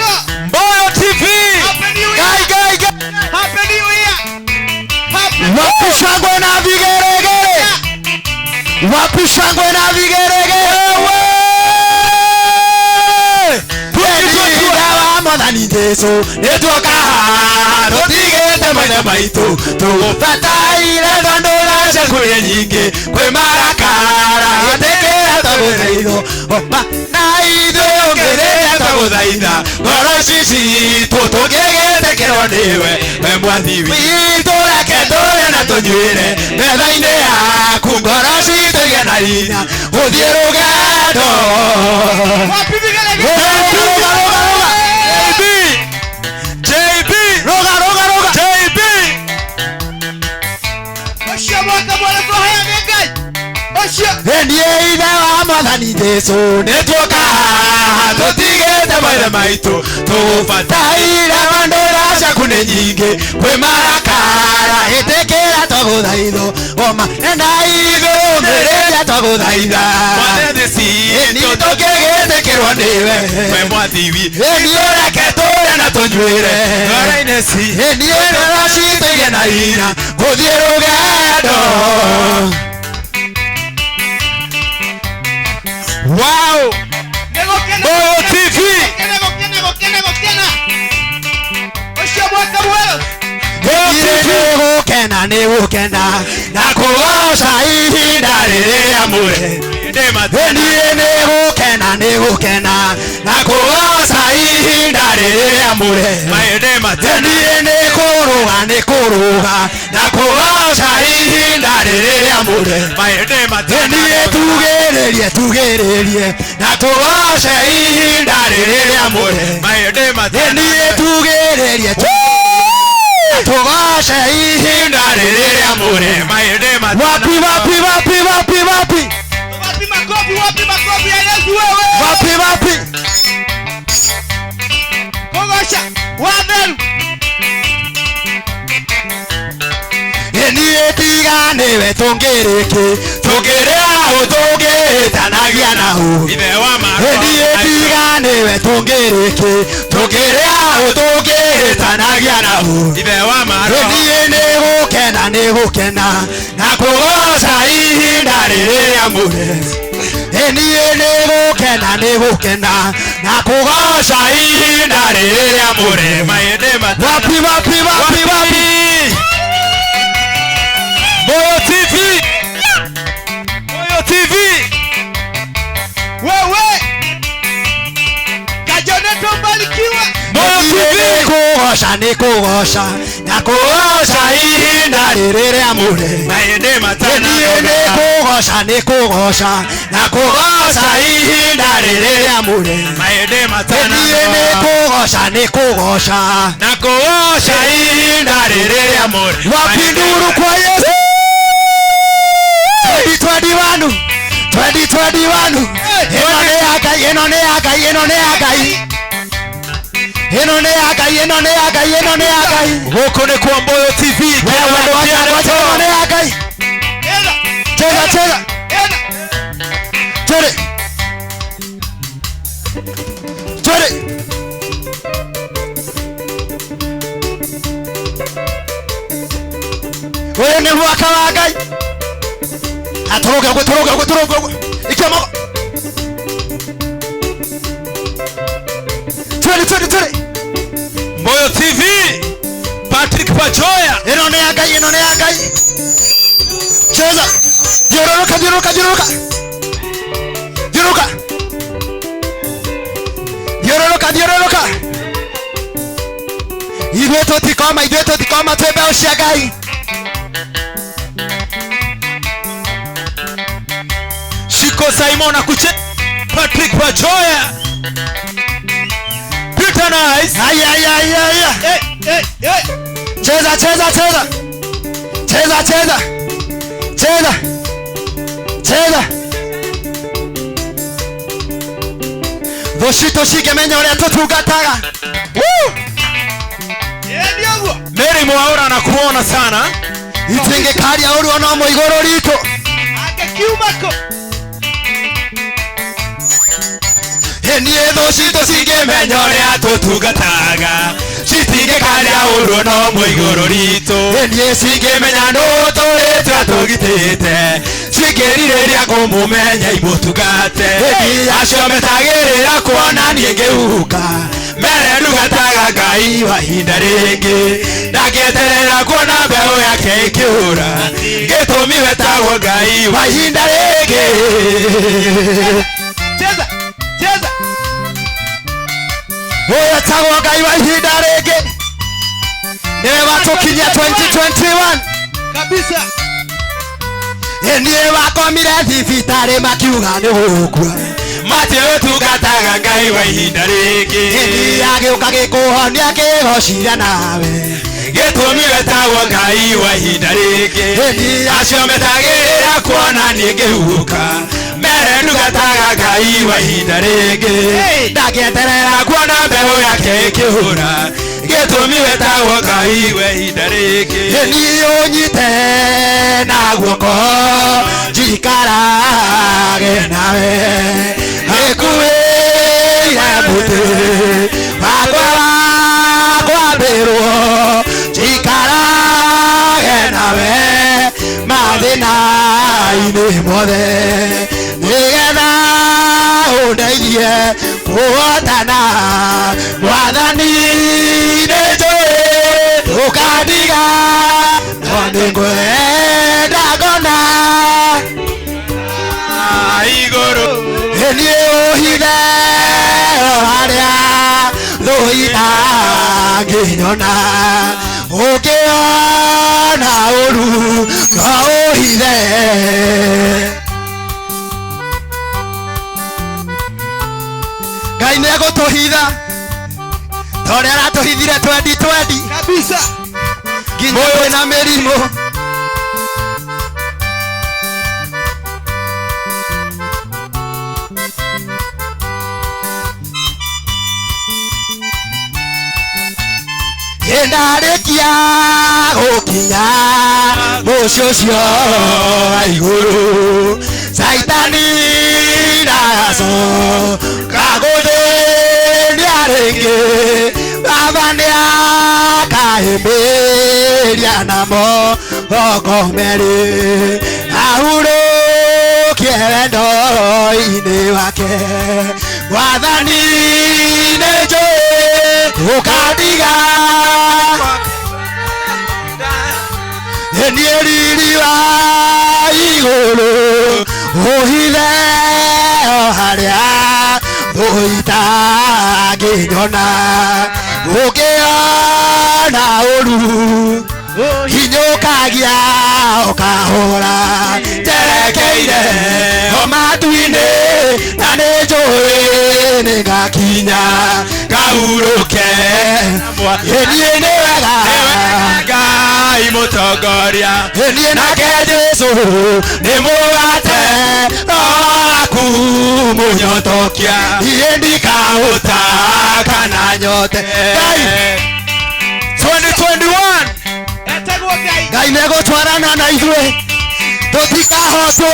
Gĩkeno. Mboyo TV. Happy New Year. Ngai Ngai Ngai. Happy New Year. Happy Wapi shangwe na vigeregere? Wapi shangwe na vigeregere? Twendinda wa Mwathani Jesũ nĩtuoka haha tũtigĩte maithe maitũ tũgũbataire tondũ tha ciaku nĩ nyingĩ kwĩ marakara ĩtĩkĩra twagũthaithwo oma na ithuĩ ũngĩrĩra twagũthaitha ngoro ici citũ tũngĩgĩtĩkĩrwo nĩwe we mwathi witũ reke tũrĩe na tũnyuĩre metha-inĩ yaku ngoro citũ igĩe na hinya gũthiĩ rũgendo. Wapi vigelegele? Ruga, ruga, ruga, ruga. JB. JB. Ruga, ruga, ruga. JB. Ũcio mwaka mwerũ tũheo nĩ Ngai. Ũcio. Niĩ ithe wa Mwathani Jesũ nĩtuoka haha tũtigĩte maithe maitũ tũbataire tondũ tha ciaku nĩ nyingĩ kwĩ marakara ĩtĩkĩra twagũthaithwo oma na ithuĩ ũmĩrĩria twagũthaitha Mwathani nĩ citũ tũkĩgĩtĩkĩrwo nĩwe we mwathi witũ. Niĩ reke tũrĩe na tũnyuĩre Ngoro-inĩ citũ. Niĩ ngoro citũ igĩe na hinya gũthiĩ rũgendo. Wow. Nĩ gũkena. Mboyo TV. Gũkena, gũkena, gũkena, gũkena. Ũcio mwaka mwerũ. Nĩ gũkena nĩ gũkena na kũgoca ihinda rĩrĩa mũre. Niĩ nĩ gũkena nĩ gũkena na kũgoca ihinda rĩrĩa mũre. Niĩ nĩ kũrũga nĩ kũrũga na kũgoca ihinda rĩrĩa mũre. Niĩ tugĩrĩrie tugĩrĩrie na tũgoce ihinda rĩrĩa mũre. Niĩ tugĩrĩrie tũgoce ihinda rĩrĩa mũre. Wapi wapi wapi wapi wapi Wapi makofi, wapi makofi ya Yesu wewe. wapi wapi. Kũgoca watheru. Niĩ tiga nĩwe tũngĩrĩkĩ tũngĩrĩ aũ tũngĩĩtanagia na ũ. Niĩ tiga nĩwe tũngĩrĩkĩ tũngĩrĩ aũ tũngĩĩtanagia na ũ. Niĩ nĩ gũkena nĩ gũkena na kũgoca ihinda rĩrĩa mũre. Niĩ nĩ gũkena nĩ gũkena na kũgoca ihinda rĩrĩa mũre. Wapi wapi wapi wapi. Mboyo TV. Mboyo TV. Wewe. Kajone tũmbarikiwe. Mboyo Niĩ TV. nĩ kũgoca nĩ kũgoca na kũgoca ihinda rĩrĩa mũre. Niĩ nĩ kũgoca nĩ kũgoca na kũgoca ihinda rĩrĩa mũre. Niĩ nĩ kũgoca nĩ kũgoca Na kuosha ihinda rĩrĩa mũre. Wapi nduru kwa Yesu. 2021 2021 ĩno nĩ ya Ngai ĩno nĩ ya Ngai ĩno nĩ ya Ngai ĩno nĩ ya Ngai ĩno nĩ ya Ngai ĩno nĩ ya Ngai. Gũkũ nĩ kwa Mboyo TV. Wewe ngoja ngoja ĩno nĩ ya Ngai. Ĩno. Cheza cheza. Ĩno. Twende. Twende. Ũyũ nĩ mwaka wa Ngai. Atũrũge ũguo tũrũge ũguo tũrũge ũguo. Ikia moko. Twende twende twende. Mboyo TV. Patrick Pachoya. Ĩno nĩ ya Ngai ĩno nĩ ya Ngai. Cheza. Thiũrũrũka thiũrũrũka thiũrũrũka. Thiũrũrũka. Thiũrũrũka thiũrũrũka. Ithuĩ tũtikoma ithuĩ tũtikoma twĩ mbeũ cia Ngai. Shiko Simon akuche. Patrick Pachoya. Peter Nice. Aya aya aya aya. Eh, eh, eh. Cheza cheza cheza. Cheza cheza. Cheza. Cheza. Thũ citũ cingĩmenya ũrĩa tũtungataga. Woo! Ĩĩ nĩ ũguo. Mary Mwaura anakuona sana. Itingĩkaria ũru ona ũmwe igũrũ ritũ. Angĩkiuma kũ? Niĩ thũ citũ cingĩmenya ũrĩa tũtungataga citingĩkaria ũndũ no mwe igũrũ ritũ. Niĩ cingĩmenya nũ tũrĩte atũgitĩte cingĩrirĩria kũmũmenya imũtungate. Acio metagĩrĩra kuona niĩ ngĩhuka mere ndungataga Ngai wa ihinda rĩngĩ ndangĩeterera kuona mbeũ yake ĩkĩũra gĩtũmi wetagwo Ngai wa ihinda rĩngĩ. Cheza. Cheza. Wetagwo Ngai wa ihinda rĩngĩ nĩwe watũkinyia 2021 Kabisa. Niĩ wakomire thibitarĩ makiuga nĩ gũkua matiũtungataga Ngai wa ihinda rĩngĩ agĩũka gĩkũhonia kĩgocira nawe gĩtũmi wetagwo Ngai wa ihinda rĩngĩ acio metagĩrĩra kuona niĩ ngĩhuka mere ndungataga Ngai wa ihinda rĩngĩ ndangĩeterera kuona mbeũ yake ĩkĩhũra gĩtũmi wetagwo Ngai wa ihinda rĩngĩ. Niĩ ũnyite na guoko njikarage nawe gĩkuĩire mũtĩ wakwa wa kwambĩrwo njikarage nawe mathĩna-inĩ mothe nĩgetha ũndeithie kũhotana Mwathani nĩ njũĩ ũkandiga no nĩngwenda ngona igũrũ. Niĩ ũhithe harĩa thũ itangĩnyona ũngĩona ũru no ũhithe. Ngai nĩ egũtũhitha ta ũrĩa aratũhithire 2020 Kabisa. nginya kwĩna mĩrimũ. Ndarĩkia gũkinya mũciĩ ũcio wa igũrũ Caitani ndacoka gũthĩnia rĩngĩ Baba nĩakahĩmbĩria namo moko merĩ ahurũkie wendo-inĩ wake Mwathani nĩ njũĩ ũkandiga niĩ riri wa igũrũ ũhithe o harĩa thũ itangĩnyona ũngĩona ũru hinyũkagia ũkahũra njerekeire o matu-inĩ na nĩ njũĩ nĩngakinya ngahurũke. Niĩ nĩ wega Ngai mũtongoria niĩ nake Jesũ nĩ mũgate waku mũnyotokia niĩ ndikahũta kana nyote. Ngai 2021 Etagwo Ngai. Ngai nĩegũtwarana na ithuĩ tũtikahotwo.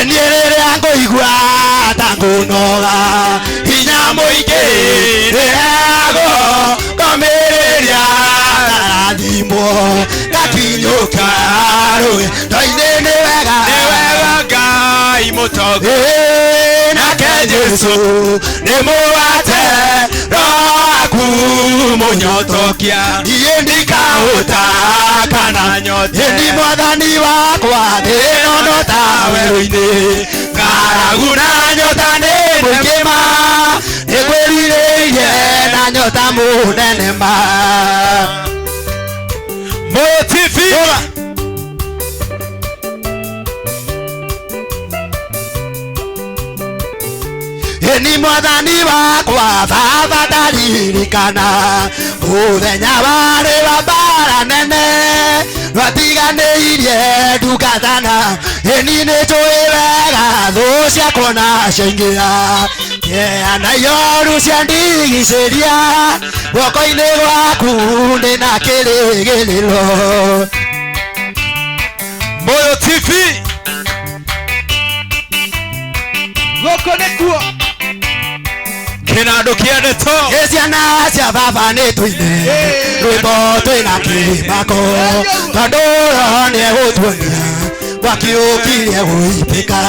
Niĩ rĩrĩa ngũigua ta ngũnoga hinya mũingĩ ndĩheagwo ngomĩrĩria ngarathimwo ngakinyũka rũĩ ndo-inĩ nĩ wega nĩ wega Ngai mũtongoria nake Jesũ nĩ mũgate waku mũnyotokia niĩ ndikahũta kana nyote. Niĩ Mwathani wakwa ndĩnono ta werũ-inĩ ng'aragu na nyota nĩ mũingĩ ma nĩngwĩrirĩirie na nyota mũnene ma. Moyo TV. Ni Mwathani wakwa Baba ndaririkana mũthenya warĩ wa mbara nene twatiganĩirie ndungatana ĩni nĩ njũĩ wega thũ ciakwa na ciaingĩra kĩeha na ioru ciandigicĩria guoko-inĩ gwaku ndĩna kĩrĩgĩrĩro. Moyo TV. Kĩnandũ kĩa ndeto. Ĩ ciana cia baba nĩ tũine rwĩmbo twĩna kĩmako tondũ roho nĩegũtuonia mwaki ũkirie gũitĩka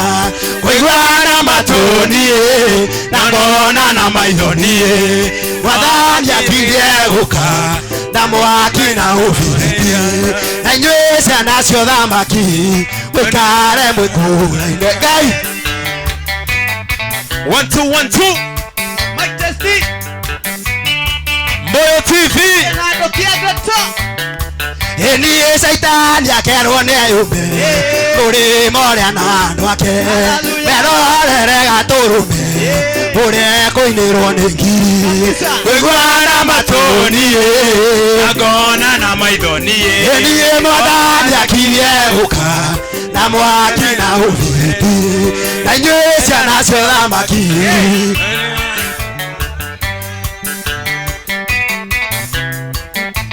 kũigua na matũ niĩ na ngona na maitho niĩ mwathani akirie gũka na mwaki na ũbiriti na inyuĩ ciana cia ũthamaki mwĩkare mwĩkũraine Ngai. 1 2 1 2. Mic testing. Mboyo TV. Kĩnandũ kĩa ndeto. Niĩ caitani akerwo nĩ ayũmbe mũrĩmo ũrĩa na andũ ake merorere gatũrũme ũrĩa kũinĩrwo nĩ ngiri kũigua na matũ niĩ Na ngona na maitho niĩ. Niĩ mwathani akirie gũka na mwaki na ũbiriti na inyuĩ ciana cia ũthamaki.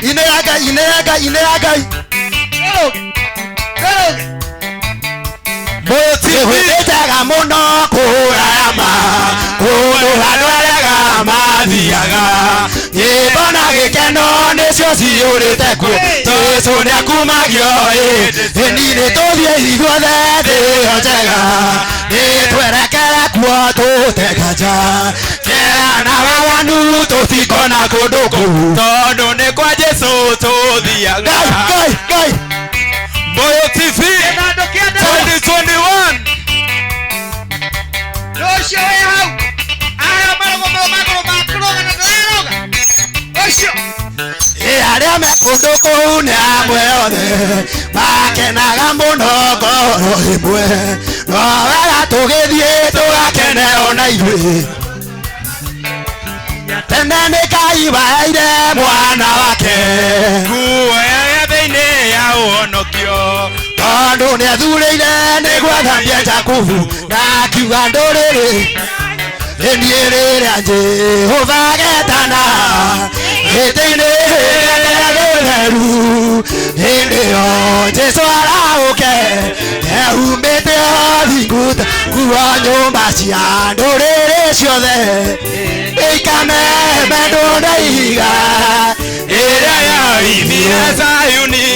Inĩra Ngai, inĩra Ngai, inĩra Ngai. Kĩrũge. Mboyo TV. Ĩhũthĩkaga mũno kũrarama kũndũ andũ arĩa mathiaga nyĩmbo na gĩkeno nĩcio ciyũrĩte kuo Jesũ nĩakumagio ĩ nĩ tũthiĩ ithuothe thĩ ĩyo njega nĩ twerekere kuo tũtekaja kĩera na waganu tũtikona kũndũ kũu Tondũ nĩ kwa Jesũ tũthiaga. Ngai, Ngai, Ngai. Mboyo TV. Kĩnandũ kĩa ndeto. 2021. Ũcio wĩ hau. Aya marũgamo magũrũ makũrũga na ndĩrarũga. Ũcio. Ĩ arĩa me kũndũ kũu nĩ amwe othe makenaga mũno ngoro ĩmwe no wega tũgĩthiĩ tũgakene ona ithuĩ tene nĩ Ngai waheire mwana wake Nguo ya thĩinĩ ya ũhonokio. tondũ nĩethurĩire nĩguo athambie Jakubu na akiuga ndũrĩrĩ niĩ rĩrĩa Jehova getana gĩtĩ-inĩ gĩake gĩtheru hĩndĩ ĩyo Jesũ arahũke ehumbĩte thingu nguo nyũmba cia ndũrĩrĩ ciothe ikamemendwo na ihiga Ĩrĩa yoimire Zayuni.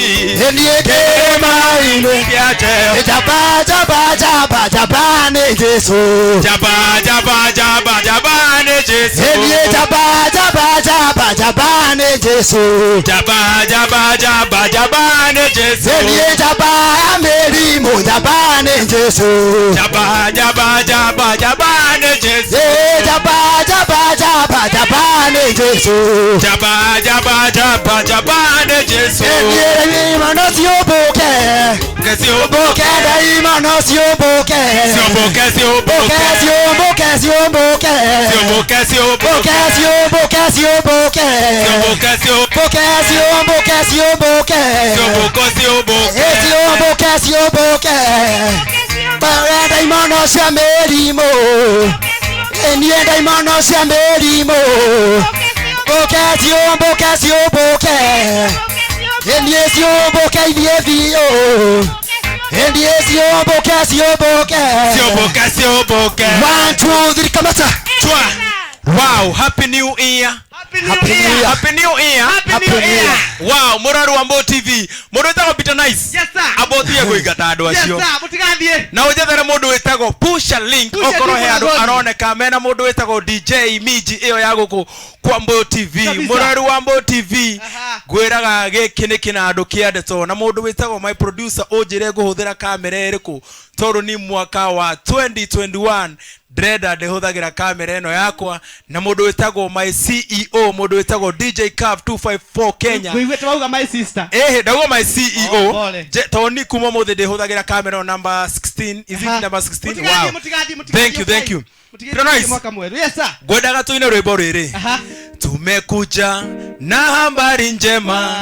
Niĩ kĩrĩma-inĩ Kĩa Jehova. Jaba jaba jaba jaba nĩ Jesũ. Jaba jaba jaba jaba nĩ Jesũ. Niĩ jaba jaba jaba jaba nĩ Jesũ. Jaba jaba jaba jaba nĩ Jesũ. Niĩ jaba ya mĩrimũ jaba nĩ Jesũ. Jaba jaba jaba jaba nĩ Jesũ. Jaba jaba jaba jaba nĩ Jesũ. Jaba jaba jaba jaba nĩ Jesũ. Niĩ ndaimono ciũmbũke Ciũmbũke. Ndaimono ciũmbũke Ciũmbũke ciũmbũke. Ciũmbũke ciũmbũke Ciũmbũke ciũmbũke. Ciũmbũke ciũmbũke Ciũmbũke ciũmbũke. Ciũmbũke ciũmbũke. Ciũmbũke ciũmbũke. Ciũmbũke ciũmbũke. Bare ndaimono cia mĩrimũ niĩ ndaimono cia mĩrimũ mbũke ciũmbũke ciũmbũke niĩ ciũmbũke ithiĩ biũ niĩ ciũmbũke ciũmbũke. Ciũmbũke ciũmbũke. 1 2 3 kamata. Chwa. Wow, happy new year. Happy New Year. Happy New Year. Happy New Year. Wow, mũrori wa Mbo TV. Mũndũ wĩtagwo Peter Nice. Yes, sir. Abothie kũingata andũ Yes, acio. sir. Mũtigathiĩ. Na ũnjethere mũndũ wĩtagwo Pusha Link Pusha okorwo he Link andũ Mũragoni. aroneka mena mũndũ wĩtagwo DJ Miji ĩyo ya gũkũ kwa Mbo TV. Kabisa. Mũrori wa Mbo TV. Aha. Ngwĩraga gĩkĩ nĩ kĩnandũ kĩa ndeto na mũndũ wĩtagwo my producer ũnjĩre ngũhũthĩra kamera ĩrĩkũ tondũ ni mwaka wa 2021 ndĩrenda ndĩhũthagĩra kamera ĩno yakwa na mũndũ wĩtagwo my CEO mũndũ wĩtagwo DJ Cav 254 Kenya. Ngũiguĩte wauga my sister. Ehe, ndauga my CEO. Oh, pole. Tondũ ni kuma ũmũthĩ ndĩhũthagĩra kamera number 16. Is it Aha. number 16? Mũtigathiĩ, Wow. mũtigathiĩ, mũtigathiĩ, Thank you, thank you. Mũtigathiĩ Peter Nice. mwaka mwerũ. Yes, sir. Ngwendaga tũine rwĩmbo rũrĩ. Aha. Tumekuja na habari njema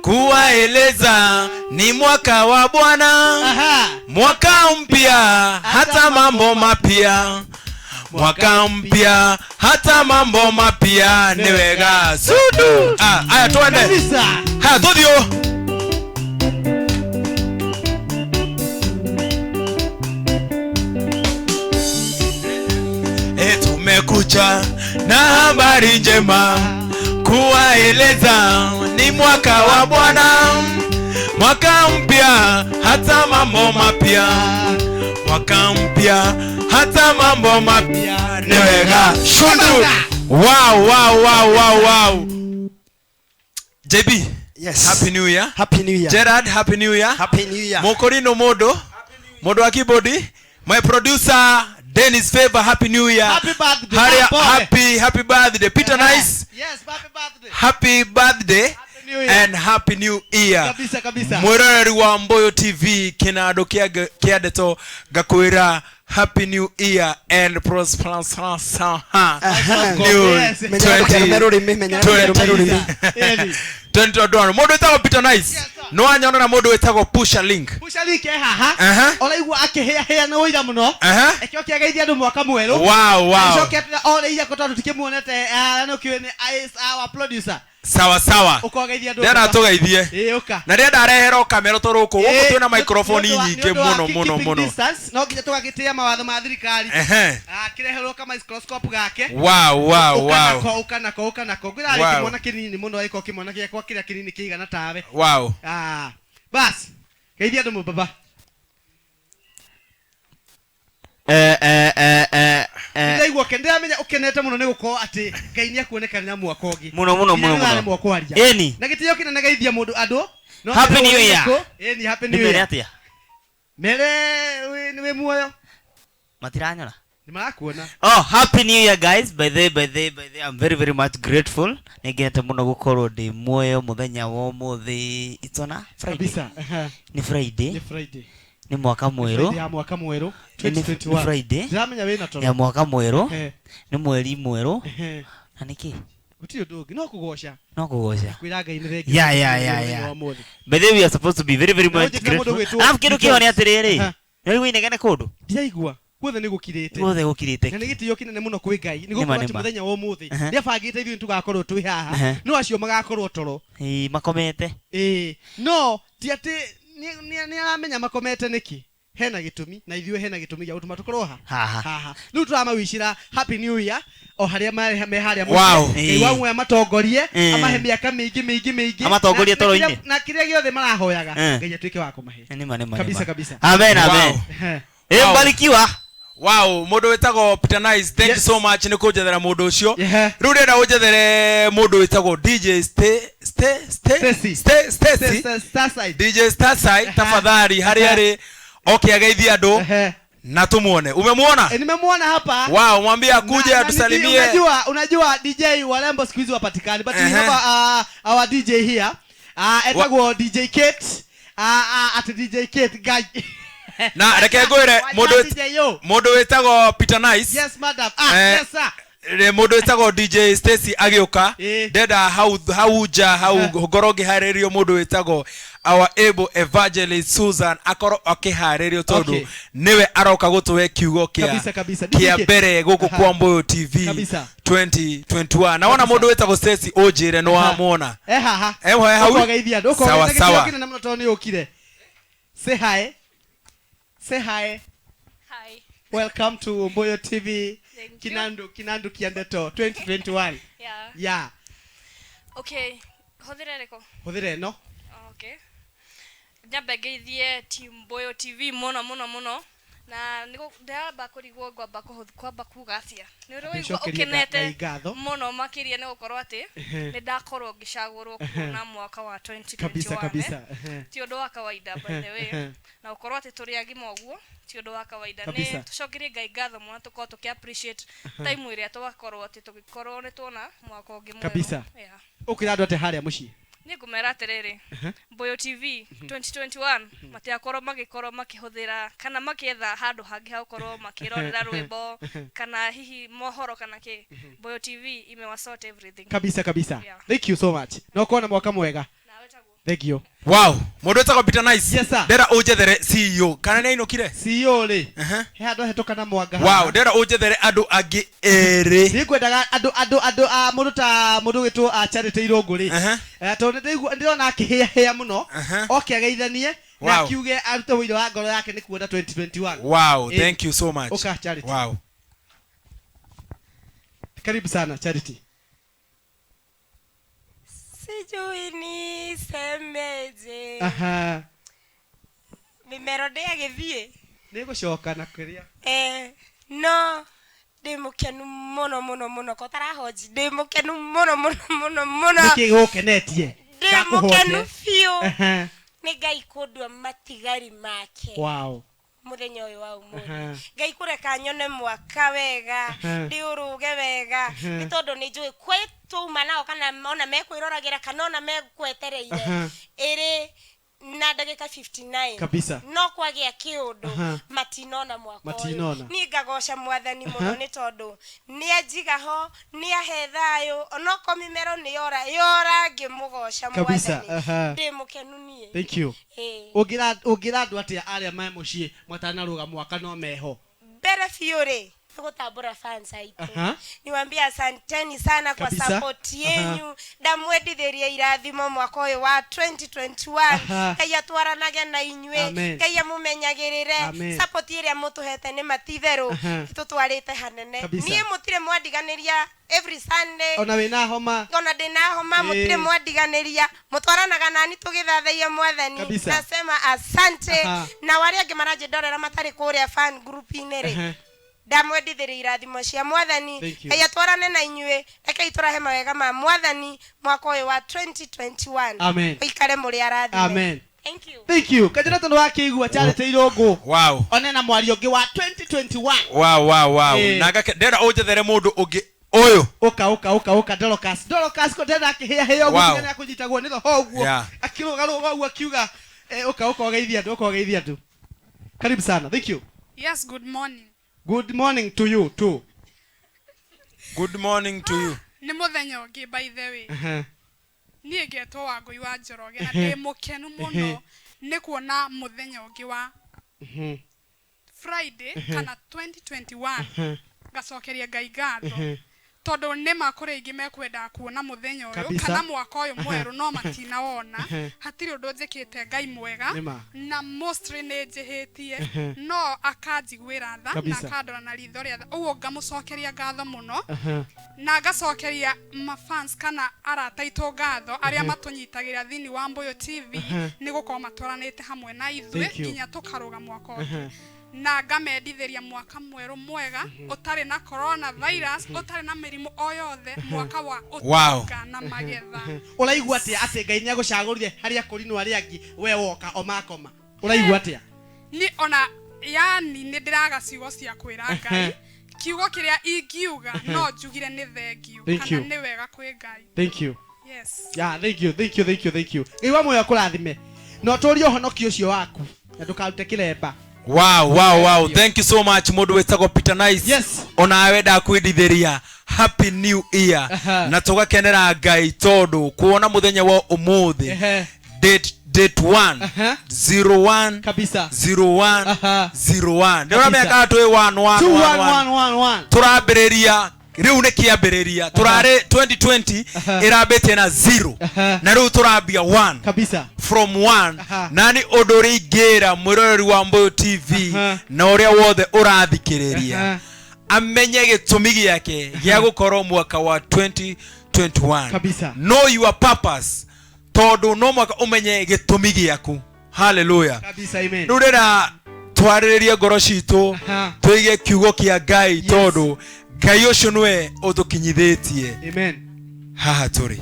kuwaeleza ni mwaka wa Bwana. Aha. Mwaka mpya hata mambo mapya. Mwaka mpya hata mambo mapya ni wega. Sudu. Aya twende. Kabisa. Haya tuthio. Tumekuja Na habari njema kuwaeleza, ni mwaka wa Bwana, mwaka mpya hata mambo mapya, mwaka mpya hata mambo mapya nĩ wega. Shundu. Wow. JB. Yes. Happy New Year. Happy New Year. Gerard, Happy New Year. Happy New Year. Mokorino Modo, Modo wa keyboard, my producer Dennis Favor, Happy New Year. Happy birthday. Haria, Boy. happy birthday. Peter Nice, Yes, happy birthday. happy birthday Happy New Year. and happy new year. Kabisa kabisa. Mwiroreri wa Mboyo TV kinando kia ndeto ngakwira happy new year and prosperous new Yes. Menyera ndũkerume rũrĩmĩ, menyera ndũkerume rũrĩmĩ. Ĩni. 2021. Mũndũ wĩtagwo Peter Nice. Yes, sir. No wanyona na mũndũ wĩtagwo Pusha Link. Pusha Link e haha. Aha. Ũraigua akĩhĩahĩa nĩ ũira mũno. Aha. Ekĩo kĩageithia andũ mwaka mwerũ. Wow. Acoke atĩra orĩire ko tondũ tũtikĩmuonete, nĩ ũkĩũĩ nĩ is our producer. Sawa sawa. Ũkogeithia andũ. Ndĩrenda tũgeithie. Ĩĩ, ũka. Na ndĩrenda areherwo kamera tondũ gũkũ twĩna microphone nyingĩ mũno mũno keeping mũno. distance, no nginya tũgagĩtĩĩa mawatho ma thirikari. Ehe. Akĩreherwo ka microscope gake. Wow. Ũkanako, ũkanako, ũkanako. Ngwĩra Wow. kĩmwana kĩnini mũno agĩkorwo kĩmwana gĩakwa kĩrĩa kĩnini kĩigana tawe. Wow. Ah, bas. Geithia andũ mũbaba. Ndĩraigua ndĩramenya ũkenete mũno nĩ gũkorwo atĩ Ngai nĩ akuonekanĩra mwaka ũngĩ. Mũno, mũno, Nginya mũno, nĩ mũno. ũraremwo kwaria. Ĩni. Na gĩtĩo kĩnene geithia mũndũ andũ. No Happy nĩ New Year. ũrĩkũ? Ĩni, Happy New Ndĩmere Year. atĩa? Mere nĩ wĩ muoyo. Matiranyora. Nĩ marakuona. Oh, happy new year guys. By the by the by the I'm very very much grateful. Nĩngenete mũno gũkorwo ndĩ muoyo mũthenya wa ũmũthĩ. It's on a Friday. Kabisa. Aha. Nĩ Friday. Nĩ Friday. Nĩ mwaka Friday mwerũ. ya mwaka mwerũ Nĩ 2021. Friday Ndĩramenya wĩna toro. ya mwaka mwerũ. Ehe. Nĩ mweri mwerũ. Ehe. Na nĩkĩ? Gũtirĩ ũndũ ũngĩ no kũgoca. No kũgoca. Kwĩra Ngai nĩ thengiũ. Yeah, yeah, yeah, Mũthenya yeah. wa ũmũthĩ. By the way, we are supposed to be very very Na much ũnjĩkĩre mũndũ grateful. gwĩtwo Alafu kĩndũ kĩo nĩ atĩrĩrĩ. Aha. Nĩ inegene kũndũ. Ndiraigua. Guothe nĩ gũkirĩte. Guothe gũkirĩte. Na nĩ gĩtĩo kĩnene mũno kwĩ Ngai. Nĩ Nĩma, gũkorwo atĩ nĩma. mũthenya wa ũmũthĩ Aha. nĩabangĩte ithuĩ nĩtũgakorwo twĩ haha. Aha. No acio magakorwo toro. Ĩĩ, makomete. Ĩĩ. No ti atĩ nĩ aramenya makomete nĩkĩ. Hena gĩtũmi na ithuĩ hena gĩtũmi gĩa gũtũma tũkorwo ha Haha. haha. Rĩu tũramawicĩra happy new year o harĩa me harĩa mũciĩ. Wow. Ngai wa muoyo amatongorie, Ĩĩ. amahe mĩaka mĩingĩ mĩingĩ mĩingĩ. Amatongorie Na toro-inĩ. na kĩrĩa gĩothe marahoyaga Eh. Ngai atuĩke wa kũmahe. Nĩma, nĩma, Kabisa, nĩma. kabisa. Amen, Wow. amen. Ehe. Ĩ, Wow. mbarikiwa. Wow, mũndũ wĩtagwo Peter Nice, thank you Yes. so much nĩ kũnjethera mũndũ ũcio. Yeah. Rĩu ndĩrenda ũnjethere mũndũ wĩtagwo DJ Stay Stay Stay Stacy. Stay Stacy Starside. DJ Starside tafadhali harĩa arĩ oke ageithie andũ Ehe. na tumuone. Umemuona? Eh, nimemuona hapa. Wow, mwambie akuje atusalimie. Unajua DJ warembo siku hizi wapatikani, but we Ehe. have our DJ here. Etagwo DJ Kate. At DJ Kate guy. Na reke ngwĩre mũndũ DJ yo. mũndũ wĩtagwo Peter Nice. Yes madam. Yes sir. Mũndũ wĩtagwo DJ Stacy agĩũka Ĩĩ. ndenda hau nja hau ngorwo ngĩharĩrio mũndũ wĩtagwo our able evangelist Susan akorwo akĩharĩrio tondũ Okay. nĩwe aroka gũtũhe kiugo Kabisa, kabisa. kĩa DJ. mbere gũkũ Aha. kwa Mboyo TV Kabisa. 2021. Na wona mũndũ wĩtagwo Stacy ũnjĩre nĩ wamwona. Eh haha. Eh, hau. Ũkogeithia andũ. Sawa, Ũkogeithia sawa. gĩtĩo kĩnene mũno tondũ nĩ ũkire. Say hi. Say hi. Hi. Welcome to Mboyo TV. Thank you. Kinandu Kiandeto 2021. Yeah. Yeah. Okay. Hũthĩra ĩrĩkũ? Hũthĩra ĩno. Okay. Nyambe ngeithie team Mboyo TV mũno mũno mũno. Na ndĩramba kũrigwo ngwamba kwamba kuga atĩa. Nĩ ũrĩ waigua Nĩcokerie ũkenete Ngai ngatho. mũno makĩria nĩ gũkorwo atĩ nĩ ndakorwo ngĩcagũrwo kuona mwaka wa 2021. Kabisa, kabisa. Ehe. Ti ũndũ wa kawaida by the way. Na gũkorwo atĩ tũrĩ agima ũguo ti ũndũ wa kawaida. Nĩ Kabisa. tũcokerie Ngai ngatho mũno tũkorwo tũkĩ appreciate time ĩrĩa twakorwo atĩ tũgĩkorwo nĩ tuona mwaka ũngĩ mwerũ. Kabisa. Yeah. Ũkwĩra andũ atĩa harĩa mũciĩ? Niĩ ngũmera atĩrĩrĩ, Mboyo TV 2021 matigakorwo magĩkorwo makĩhũthĩra kana makĩetha handũ hangĩ ha gũkorwo makĩrorera rwĩmbo kana hihi mohoro kana kĩ. Mboyo TV imewasort everything. Kabisa, kabisa. Yeah. Thank you so much. Na ũkorwo na mwaka mwega. Nawe taguo. Thank you. Wow, mũndũ wĩtagwo Peter Nice. Yes, sir. Ndĩrenda ũnjethere CEO kana nĩ ainũkire? CEO rĩ. Aha. He handũ hetũka na mwanga. Wow, ndĩrenda ũnjethere andũ angĩ erĩ. Nĩngwendaga andũ a mũndũ ta mũndũ wĩtwo a Charity Irũngũ rĩ. Aha. Tondũ ndĩrona akĩhĩahĩa mũno. Aha. Oke ageithanie na Wow. akiuge arute ũira wa ngoro yake nĩ kuona 2021. Wow, Ĩĩ. thank you so much. Ũka, Charity. Wow. Karibu sana Charity. Sijui nisemeje. Aha. Mĩmero ndĩagĩthiĩ. Nĩgũcoka na kĩrĩa. No ndĩ mũkenu mũno mũno mũno ko tarahoji ndĩ mũkenu mũno mũno mũno mũno. Nĩkĩ gũkenetie? Ndĩ mũkenu biũ. Nĩ Ngai kũndua matigari make. Wow. Mũthenya ũyũ wa ũmũthĩ. Ngai kũreka nyone mwaka wega, ndĩũrũge wega, nĩ tondũ nĩ njũĩ kwĩ twauma nao kana ona mekwĩroragĩra kana ona megwetereire ĩrĩ na ndagĩka 59 kabisa. No kwagĩa kĩũndũ matinona mwaka ũyũ. Niĩ ngagoca mwathani mũno nĩ tondũ nĩanjiga ho, nĩahe thayũ, onokorwo mĩmero nĩ yora yora ngĩmũgoca mwathani. Ndĩ mũkenu niĩ. Thank you. Ũngĩra andũ atĩa arĩa me mũciĩ matanarũga mwaka no meho? Mbere biũ rĩ gutambura fans aitu. Niwaambia asanteni sana kwa support yenyu. Ndamwendithirie irathimo mwaka uyu wa 2021. Ngai atwaranage na inyue. Ngai amumenyagirire. Support iria mutuhete ni matitheru tutwarite hanene. Nie mutire mwandiganiria every Sunday. Ona wina homa. Ona ndina homa mutire mwandiganiria. Mutwaranaga nani tugithathaia mwathani. Nasema asante. Na waria angi maranjindorera matari kuria fan group inĩ ri. Ndamwendithirie irathimo cia mwathani. Ngai atwarane na inyue. Rekei tũrahe mawega ma mwathani mwaka ũyũ wa 2021. Amen. Ũikare mũrĩ arathime. Amen. Thank you. Thank you. Kajira tondu wakĩigua Charity Irũngũ. Wow. One na mwario ũngĩ wa 2021. Wow wow wow. Na ngake ndĩrenda ũnjethere mũndũ ũngĩ ũyũ. Ũka ũka ũka ũka Dorcas. Dorcas ko ndĩrenda akĩhĩa hĩa ũguo nginya nĩakũnyitagwo nĩ roho ũguo. Akĩrũgarũga ũguo akiuga ũka ũka ũgeithia andũ, ũka ũgeithia andũ. Karibu sana. Thank you. Yes, good morning. Good morning to you too. Good morning to you. Nĩ mũthenya ũngĩ by the way. Niĩ ngetwo Wangũi wa Njoroge na ndĩ mũkenu mũno nĩ kuona mũthenya ũngĩ wa Friday kana 2021 ngacokeria Ngai ngatho tondũ nĩ ma kũrĩ aingĩ mekwendaga kuona mũthenya ũyũ kana mwaka ũyũ mwerũ no matinawona. Hatirĩ ũndũ njĩkĩte Ngai mwega na mostly nĩ njĩhĩtie no akanjiguĩra tha na akandora na ritho rĩa tha ũguo ngamũcokeria ngatho mũno na ngacokeria mafans kana arata aitũ ngatho arĩa matũnyitagĩra thĩinĩ wa Mbuyu TV nĩ gũkorwo matwaranĩte hamwe na ithuĩ nginya tũkarũga mwaka ũngĩ na ngamendithĩria mwaka mwerũ mwega ũtarĩ na corona virus ũtarĩ na mĩrimũ o yothe mwaka wa ũtonga na magetha. Ũraigua atĩa atĩ Ngai nĩagũcagũrire harĩa kũrinwo arĩa angĩ we woka o makoma? Ũraigua atĩa? Ni ona yani nĩ ndĩraga ciugo cia kwĩra Ngai kiugo kĩrĩa ingiuga no njugire nĩ thengiũ kana nĩ wega kwĩ Ngai. Thank you. Yes. Yeah, thank you, thank you, thank you, thank you. Ngai wa muoyo akũrathime na ũtũrie ũhonokio ũcio waku na ndũkarute kĩremba. Wow, wow, wow. Thank you so much mũndũ wĩtagwo Peter Nice. Yes. Onawe ndakwendithĩria Happy New Year. Na tũgakenera Ngai tondũ kuona mũthenya wa ũmũthĩ date 1 01 kabisa 01 01. Ndĩrona mĩaka twĩ 1 1 1 1 1 tũrambĩrĩria rĩu nĩ kĩambĩrĩria tũrarĩ 2020 ĩrambĩtie na 0 na rĩu tũrambia 1 kabisa from 1 na nĩ ũndũ ũrĩa ingĩra mwĩroreri wa Mbuyu TV na ũrĩa wothe ũrathikĩrĩria amenye gĩtũmi gĩake gĩa gũkorwo mwaka wa 2021 kabisa. Know your purpose tondũ no mwaka ũmenye gĩtũmi gĩaku. Hallelujah kabisa. Amen. Rĩu rĩra twarĩrĩrie ngoro citũ tũige kiugo kĩa Ngai tondũ Ngai ũcio nĩwe ũtũkinyithĩtie. Amen. Haha tũrĩ.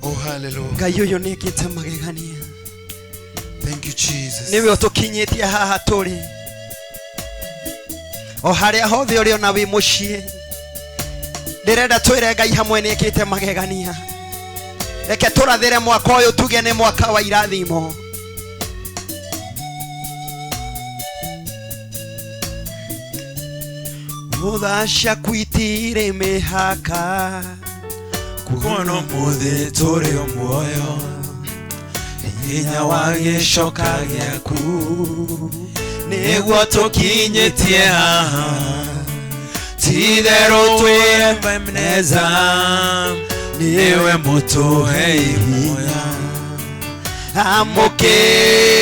Oh hallelujah. Ngai ũyũ nĩekĩte magegania. Thank you Jesus. Nĩwe ũtũkinyĩtie haha tũrĩ. O harĩa hothe ũrĩ ona wĩ mũciĩ. Ndĩrenda twĩre Ngai hamwe nĩekĩte magegania. Reke tũrathĩre mwaka ũyũ tuge nĩ mwaka wa irathimo. Tha ciaku itirĩ mĩhaka kuona ũmũthĩ tũrĩ o muoyo hinya wa gĩcoka gĩaku nĩguo tũkinyĩtie haha ti-itherũ twĩ meza niwe mũtũhei muoyo Amũkĩra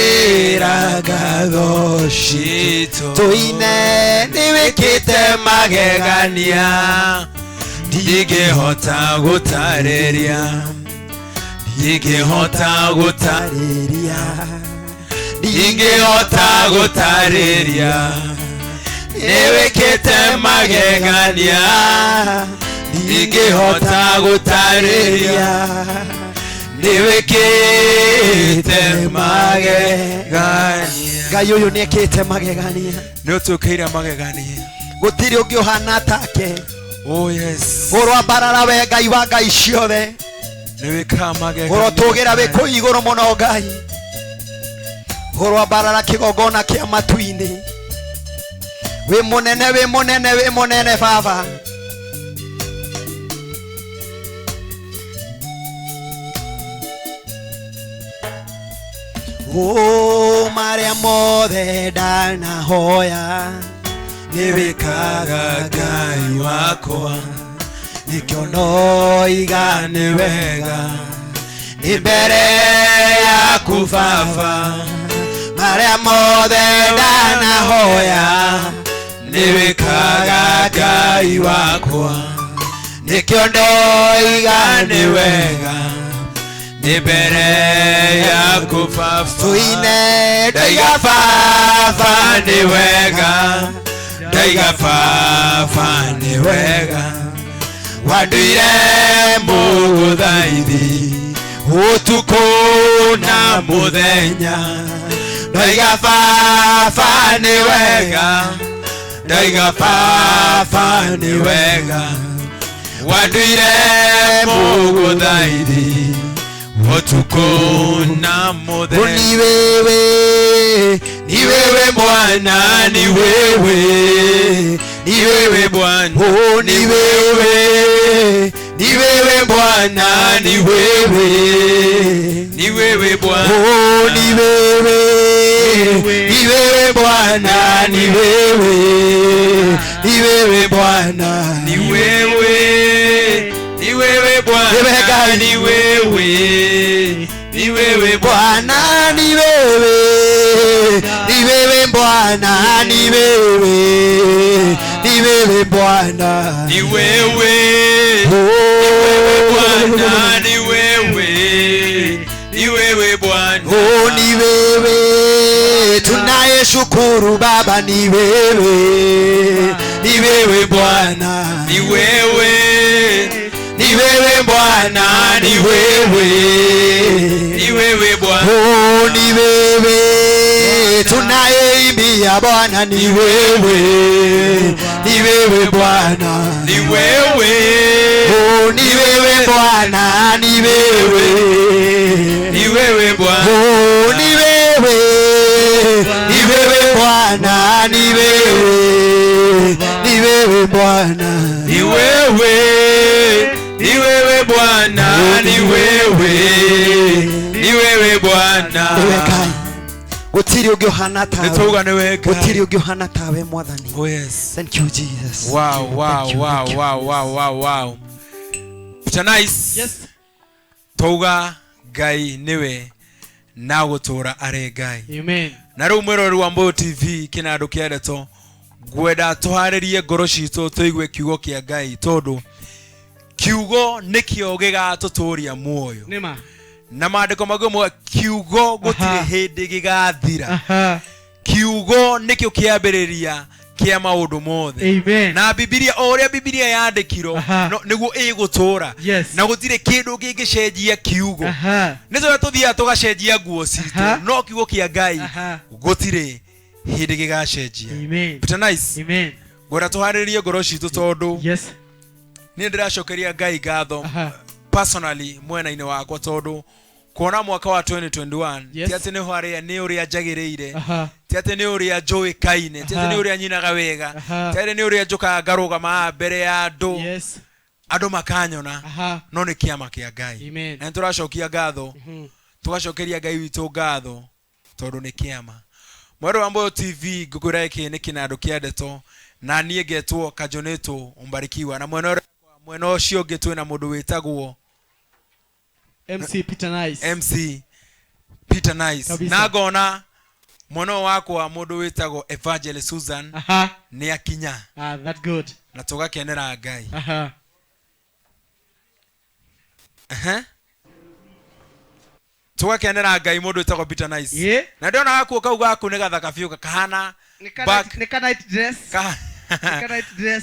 ngatho citũ tũine nĩwĩkĩte magegania ndingĩhota gũtarĩria ndingĩhota gũtarĩria ndingĩhota gũtarĩria nĩwĩkĩte magegania ndingĩhota gũtarĩria nĩwĩkĩte magegania. Ngai ũyũ nĩekĩte magegania. Nĩũtwĩkĩire magegania. Gũtirĩ ũngĩ ũhana take. Oh yes. Ũrwambarara we Ngai wa Ngai ciothe. Nĩwĩkaga magegania. Ũrotũgĩra wĩ kũu igũrũ mũno Ngai. Ũrwambarara kĩgongona kĩa matu-inĩ. Wĩ mũnene, wĩ mũnene, wĩ mũnene Baba. O marĩa mothe ndanahoya nĩwĩkaga Ngai wakwa nĩkĩo noiga nĩ wega nĩ mbere yaku Baba marĩa mothe ndanahoya nĩwĩkaga Ngai wakwa nĩkĩo ndoiga nĩ wega nĩ mbere yaku Baba tuine ndaiga Baba nĩ wega ndaiga Baba nĩ wega wanduire mũgũthaithi ũtukũ na mũthenya ndaiga Baba nĩ wega ndaiga Baba nĩ wega wanduire mũgũthaithi ũtukũ na mũthenya. Ni wewe, ni wewe Bwana, ni wewe, ni wewe Bwana, oh ni wewe, ni wewe Bwana, ni wewe, ni wewe Bwana, oh ni wewe, ni wewe Bwana, ni wewe, ni wewe Bwana, ni wewe, ni wewe Bwana, ni wewe, ni wewe Bwana, ni wewe, ni wewe Bwana, ni wewe, ni wewe Bwana, ni wewe, ni wewe Bwana, ni wewe, ni wewe Bwana, oh ni wewe tunayeshukuru Baba, ni wewe, ni wewe Bwana, ni wewe, ni wewe Bwana, ni wewe, ni wewe Bwana, oh ni wewe tunayeimbia Bwana, ni wewe, ni wewe Bwana, ni wewe, oh ni wewe Bwana, ni wewe, ni wewe Bwana, oh ni wewe, ni wewe Bwana, ni wewe, ni wewe Bwana, ni wewe, ni wewe Bwana, ni wewe, ni wewe Bwana. Gũtirĩ ũngĩ ũhana tawe. Nĩtwauga nĩ we Ngai. Gũtirĩ ũngĩ ũhana tawe Mwathani. Oh yes. Thank you Jesus. Wow, wow, wow, wow, wow, wow, wow. Peter Nice. Yes. Twauga Ngai nĩwe na gũtũra arĩ Ngai. Amen. Na rĩu mwĩroreri wa Mboyo TV kĩnandũ kĩa ndeto ngwenda tũharĩrie ngoro citũ tũigue kiugo kĩa Ngai tondũ kiugo nĩkĩo gĩgatũtũria muoyo. Nĩma. Na maandĩko maguo mauga kiugo gũtirĩ hĩndĩ gĩgathira. Kiugo nĩkĩo kĩambĩrĩria kĩa maũndũ mothe. Amen. Na Bibilia o ũrĩa Bibilia yandĩkirwo nĩguo ĩgũtũra. Yes. Na gũtirĩ kĩndũ kĩngĩcenjia kiugo. Nĩ tũrĩa tũthiaga tũgacenjia nguo citũ no kiugo kĩa Ngai gũtirĩ hĩndĩ gĩgacenjia. Amen. Peter Nice. Amen. Ngwenda tũharĩrie ngoro citũ tondũ yes. Niĩ ndĩracokeria Ngai ngatho personally mwena-inĩ wakwa tondũ kuona mwaka wa 2021 yes. Ti atĩ nĩ harĩa nĩ ũrĩa njagĩrĩire ti atĩ nĩ ũrĩa njũĩkaine ti atĩ nĩ ũrĩa nyinaga wega ti atĩ nĩ ũrĩa njũkaga ngarũgama mbere ya andũ yes. Andũ makanyona no nĩ kĩama kĩa Ngai. Amen. Na nĩtũracokia ngatho tũgacokeria Ngai witũ ngatho tondũ nĩ kĩama. Mwero wa Mboyo TV ngũkwĩra gĩkĩ nĩ kĩnandũ kĩa ndeto na niĩ ngetwo Kanjonĩtwo Ũmbarikiwa na mwena ũcio ũngĩ twĩna mũndũ wĩtagwo MC Peter Nice. MC Peter Nice. Kabisa. Na ngona mwana ũyũ wakwa mũndũ wĩtagwo Evangelist Susan Aha. nĩ akinya. Ah, that's good. Na tũgakenera Ngai. Aha. Aha. Tũgakenera Ngai mũndũ wĩtagwo Peter Nice. Yeah. Na ndĩrona gakuo kau gaku nĩ gathaka biũ kahana Nĩ ka back night- nĩ ka night dress. ka Nĩ ka night dress.